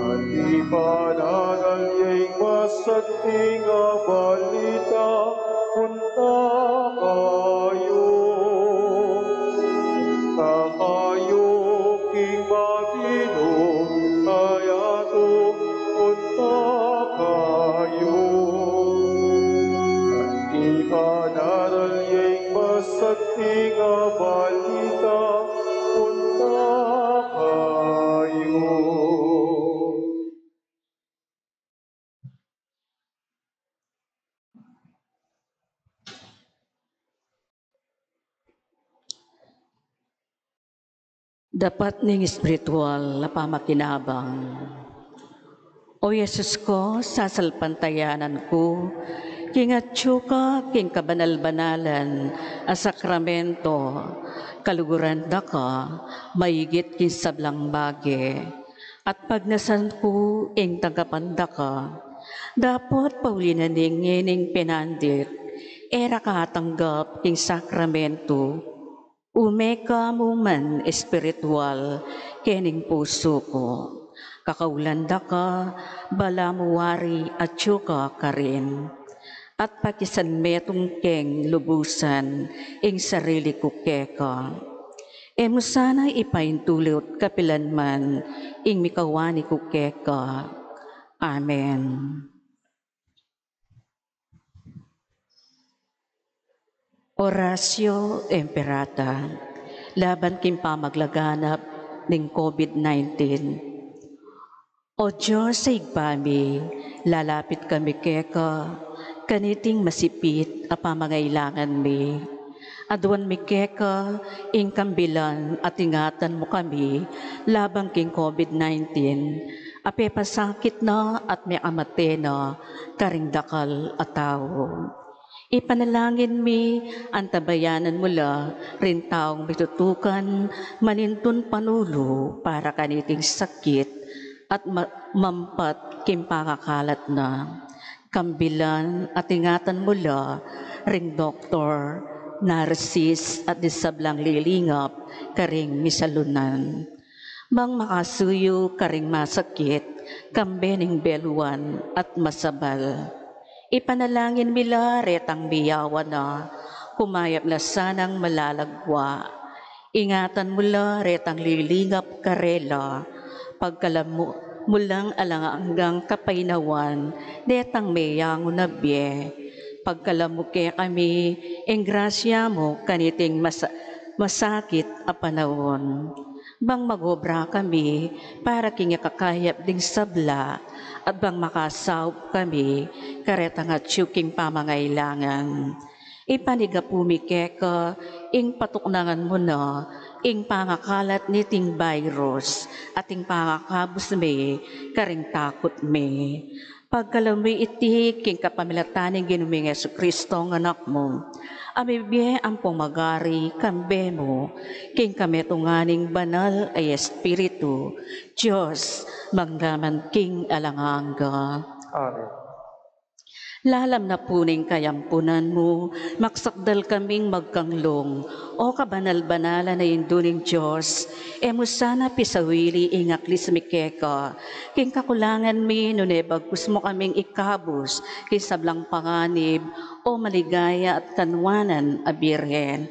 At ipanaral ya ing masanting a balita, punta kayu. Punta kayu king mabilug a yatu, punta kayu. At ipanaral ya ing masanting a balita, punta kayu. Dapat ning espiritual a pamakinabang. O Jesus ko, sasalpantayanan ku king atyu ka king kabanal-banalan a sakramento, kaluguran da ka maigit king sablang bage, at pagnasan ku ing tanggapan da ka. Dapot pauli na ning ngening penandit, e ra ka atanggap king sakramento, ume ka mu man espiritual kening pusu ku. Kakaulan da ka, balamu wari atyu ka karin, at pakisan metung keng lubusan ing sarili ku keka. E mu sana ipaintulut kapilan man ing mikawani ku keka. Amen. Oratio Imperata, laban king pamaglaganap ning COVID nineteen. O Dios a Ibpa mi, lalapit kami keka kaniting masipit a pamangailangan mi. Aduan mi keka ing kambilan at ingatan mu kami laban king COVID nineteen a pepasakit na at mekamate na karing dakal a tau. Ipanalangin mi, antabayanan mu la ring taung mitutukan manintun panulu para kaniting sakit at ma-, mampat king pangakalat na. Kambilan at ingatan mu la ring doktor, narsis at ding sablang lilingap karing misalunan, bang makasuyu karing masakit kambe ning beluan at masabal. Ipanalangin mi la retang miyawa na, kumayap la sanang malalagwa. Ingatan mu la retang lilingap karela, pagkalub mu lang alang anggang kapaynawan detang meyangu na bie. Pagkalub mu kekami ing grasya mu kaniting masa-, masakit a panaun, bang magobra kami para king ikakayap ding sabla, at bang makasaup kami karetang atyu king pamangailangan. Ipanigapu mi keka ing patuknangan mu na ing pangakalat niting virus, at ing pangakabus mi karing takut mi. Pagkalub mu iti king kapamilatan ning Ginu ming Jesucristo a Anak mu, a mibie ampong magari kambe mu king kametungan ning Banal a Espiritu, Dios, mangga man king alang angga. Amen. Lalam na pu ning kayampunan mu, magsakdal kaming magkanglung. O kabanal-banalan a Indu ning Dios, e mu sana pisawili ing aklis mi keka king kakulangan mi, nune bagkus mu kaming ikabus king sablang panganib, o maligaya at kanwanan a Birhen.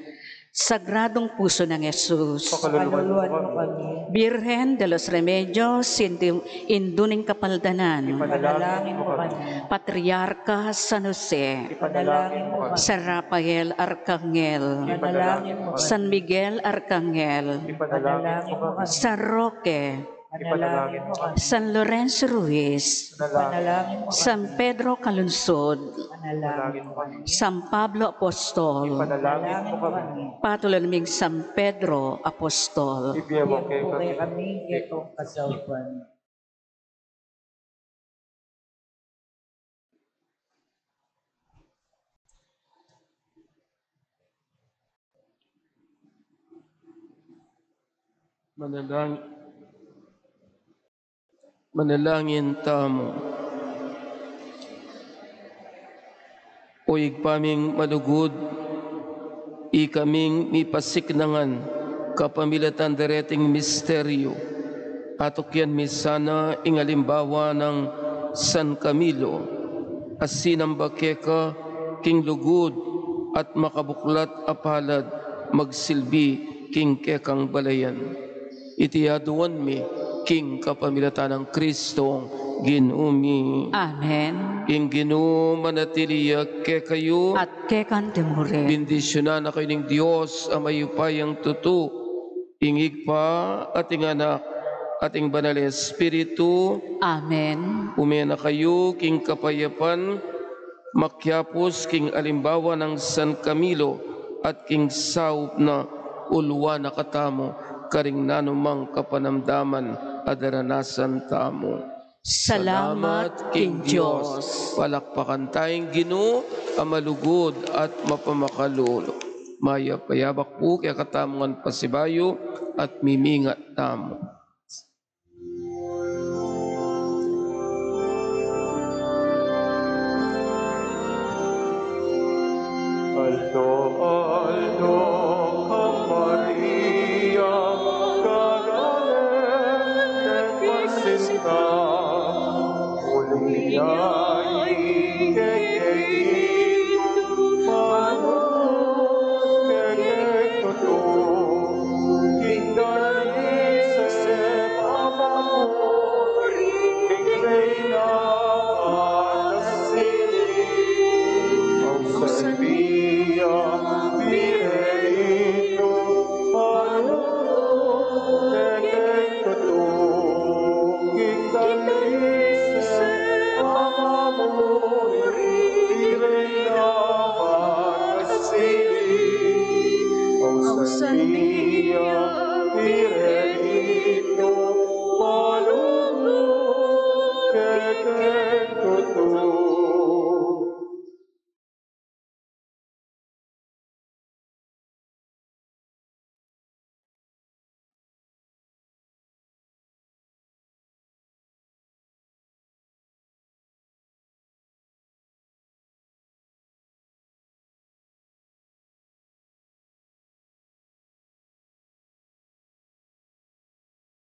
Sagradong Puso nang Jesus. Pakaluluan mu kami. Birhen de los Remedios, Indu, Indu ning Kapaldanan. Ipanalangin mu kami. Patriarka San Jose. Ipanalangin mu kami. San Rafael Arcangel. Ipanalangin mu kami. San Miguel Arcangel. Ipanalangin mu kami. San Roque. Ipanalangin mu kami. San Lorenzo Ruiz. Ipanalangin mu kami. San Pedro Calungsod. Ipanalangin mu kami. San Pablo Apostol. Ipanalangin mu kami. Patulunan ming San Pedro Apostol. Ibie mu kekami itang kasaupan. Manalangin, manalangin tamu. O Ibpa ming malugud, ikaming mipasiknangan kapamilatan dereting misteryu, atukyan mi sana ing alimbawa nang San Camilo, a sinamba keka king lugud at makabuklat a palad magsilbi king kekang balayan. Iti aduan mi king kapamilatan nang Kristong Ginu mi. Amen. Ing Ginu manatili ya kekayu. At keka naman rin. Bendisyunan na kayu ning Dios a mayupayang tutu, ing Ibpa, at ing Anak, at ing Banal a Espiritu. Amen. Ume na kayu king kapayapan, makiapus king alimbawa nang San Camilo at king saup na. Uluan na katamu. karing nanumang kapanamdaman a daranasan tamu. Salamat king Dios. Palakpakan taya ing Ginu a malugud at mapamakalulu. Mayap a yabak pu kekatamu ngan pasibayu at mimingat tamu. Aldo, aldo ka, Maria, kagale, nagpasinta, ulia